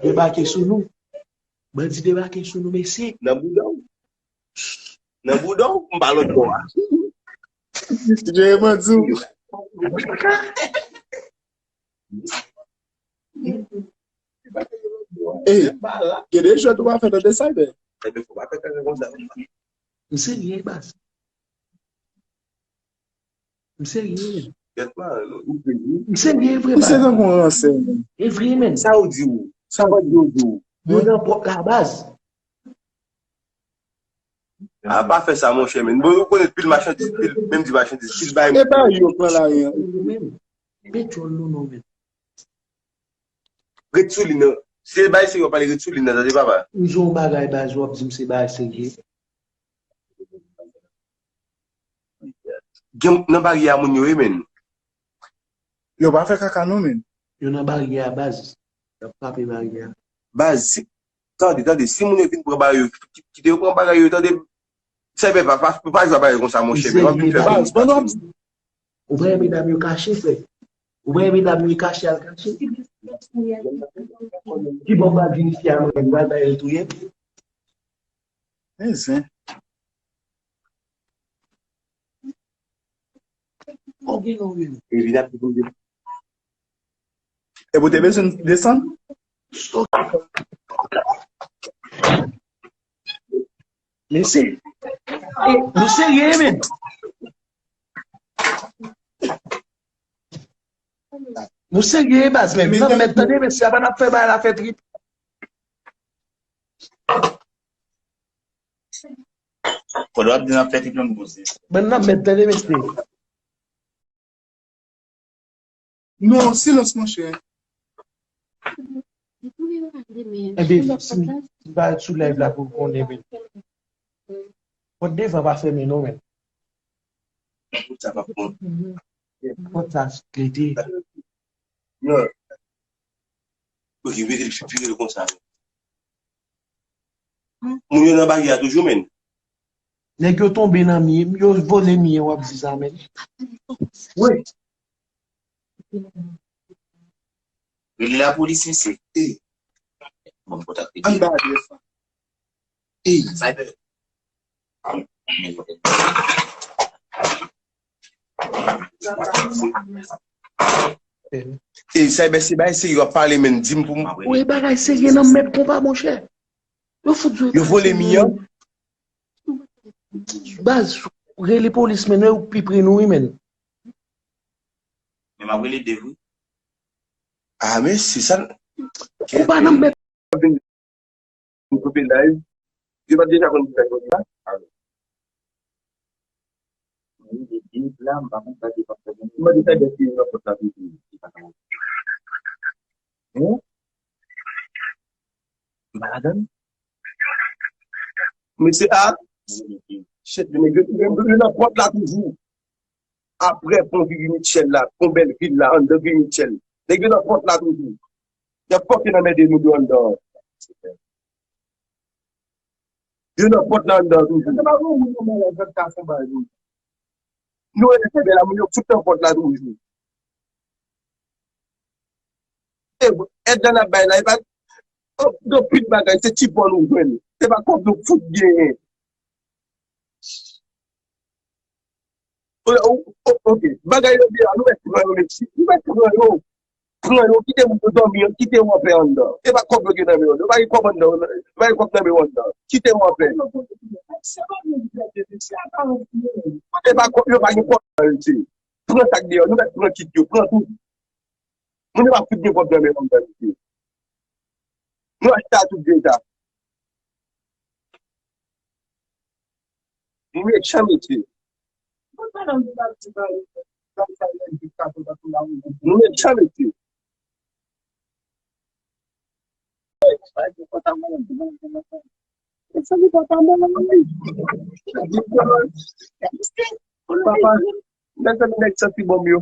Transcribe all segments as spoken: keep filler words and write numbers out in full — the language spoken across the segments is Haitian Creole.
debake sou nou. Bandi debake sou nou, mesye. Nan bouda w. Nan bouda w, m pa lòt bò a. Jerry Manzou. Ey, gen de jwèt ou pa fè tande sa, men. M serye, baz. M serye, men. M serye, vre, Ou se baz. Tankou yon ransè. E vre, men. Sa ou di ou? Sa ou di ou? Yo nan pòt la, baz. A pa fè sa, monchè, men. Bon, ou konèt pil machandiz, pil, menm di machandiz, pil bay. E pa yo k nan lari an. Men, men djòl nou, non, men. Ret sou li, non. Se bay serye w ap pale, ret sou li, non, tande, papa. M di yon bagay, baz, w ap di m se bagay serye. Gen nan baryè a moun yo ye, men. Yo pa fè kaka, non, men. Yo nan baryè a, baz. Y ap frape baryè a. Baz, si, tande, tande, si moun yo vin pran bagay yo, ki- kite yo pran bagay yo, tande. Sèvè pa, pa, pa jwe bagay konsa, monchè, men w ap vin fè Baz, pandan w ap Ou wè medam yo kache, frè. Ou wè medam yo kache al kache. Ki bon pa vin ici a mwen, m pral bay l touye. Men zen. Ou gen non, men. E vin ap di pou m di. E pou te bezwen desann? Mesye, e, nou serye, men. Nou serye, baz, men. Nan mèt, tande, mesye, apa n ap fè bagay la fè trip. Kote w ap di n ap fè trip nan nou poze. Ban nan mèt, tande, mesye. Non, silans, monchè. Ebyen, si m va sou live la pou konnen, men. Pòt devan pa fèmen, non, men. Sa pa bon. Pòt sa klete. Non. Ok, vire l, vire l konsa. Moun yo nan baryè a toujou, men. Nèg yo tonbe nan mi, yo vole mi, w ap di sa, men. Wi. Rele lapolis, mesye. Bon, kontak li. Anba adrès la. Ey, Cyber. E Cyber, se bagay serye w ap pale, men, di m pou m. Ou e bagay serye nan mèt konpa, monchè. Yo fout zwe. Yo vole mi an. Baz, rele polis, men, yo pi pre nou, wi, men. Men m ap rele Dave, wi. Ah, men se sa. Ou pa nan mèt. M koupe live. Yo pa t deja konn ki live la? Mwen rele Dave la, m pa konn sa Dave ap fè. M mande Cyber si nan pòt la toujou. Hein? M pa ladann. Mesye a, shit, nèg yo, yo, yo nan pòt la toujou. Apre pon Vivi Mitchell la, pon Bèlvil la, anndan Vivi Mitchell. Nèg yo nan pòt la toujou. Y ap fòk yo nan mède moun yo anndan. Yo nan pòt la anndan toujou. Nou rete fè bèl la, moun yo fout nan pòt la toujou. E, èd la n ap bay la, e pa, oh, gen pil bagay, se ti bòl ou jwenn. Se pa kòb nou fout genyen. O, o, o, ok, bagay yo byen, nou mèt pran yo, mesye. Nou mèt pran yo. Pran yo, kite moun yo dòmi, kite yo anpè anndan. E pa kòb yo gen nan men yo. Yo pa gen kòb anndan, yo pa gen kòb nan men yo anndan. Kite yo anpè. E pa kòb, yo pa gen kòb nan yo, mesye. Pran sa k deyò, nou mèt pran kit yo, pran tout. Moun yo pa fout gen kòb nan men yo anndan, mesye. Nou achte a tout deja. Nou mechan, mesye. Nou mechan, mesye. Papa, mèt sa nèg santi bòm yo.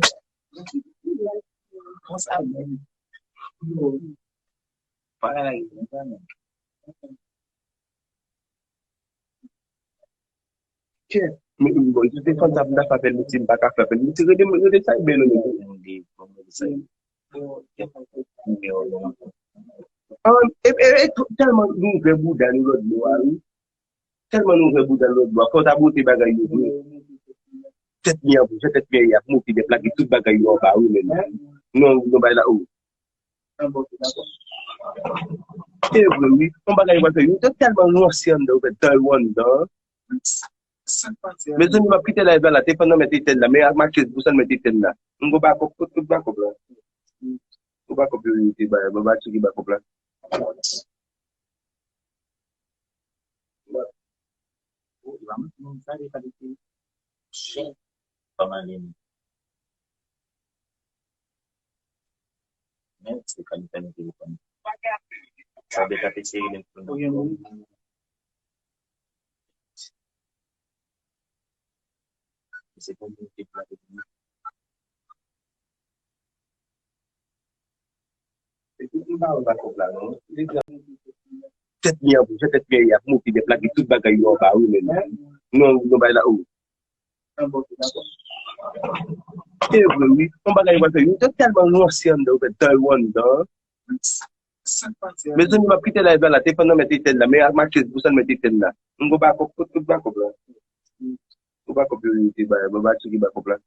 Kè, men, bon, yo te konn sa pou m ta fè apèl, mesye, m pa ka fè apèl. Mesye, rele, rele Cyber, non, mesye. Rele Cyber. An, e, e, e, tèlman nou ouvè bouda nou lòt bò a, wi. Tèlman nou ouvè bouda nou lòt bò a, fò w ta bwote bagay yo vre. Tèt mi an, tèt mi an, y ap monte dèt lage tout bagay yo anba, wi, men. Non, non, bay la, o. E vre, wi. Yon bagay yo pral fè, yo te tèlman ranse anndan, yo fè dan yo anndan. Mezanmi, m ap kite live la, la. Te pandan mèt etèn la, men ak matches pou sa l mèt etèn la. M go bakòp, kot, kot bakòp la? Go bakòp yo, yo te bay, ba, ba tcheke bakòp la. Tèt mi an, tèt mi an, y ap monte, y ap lage tout bagay yo anba, wi, men. Non, non, bay la, o. E vre, wi. Yon bagay yo pral fè, yo te tèlman ranse anndan, yo fè dan yo anndan. Mezanmi, m ap kite live la, la. Te pandan mèt etèn la, men ak matches pou sa l mèt etèn la. M go bakòp, kot, kot bakòp la? Go bakòp yo, yo te bay, ba, ba tcheke bakòp la.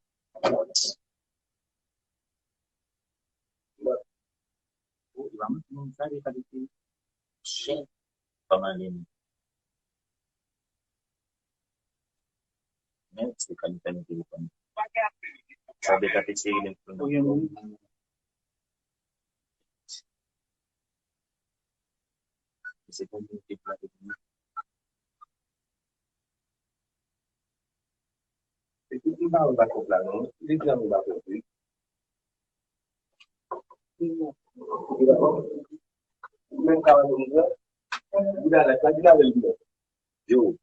Yo.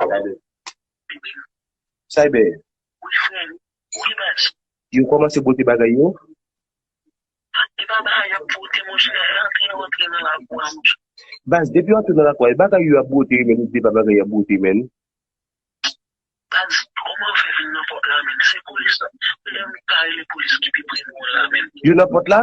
Gade. Cyber. Yo kòmanse bwote bagay yo. E pa bagay y ap bwote, monchè, rantre, rantre nan lakou a, monchè. Baz, depi yo antre nan lakou a, e bagay yo ap bwote, men, se pa bagay y ap bwote, men. Baz, kòman yo fè vin nan pòt la, men? Se polis la. Lè m ka rele polis ki pi pre nou an la, men. Yo nan pòt la?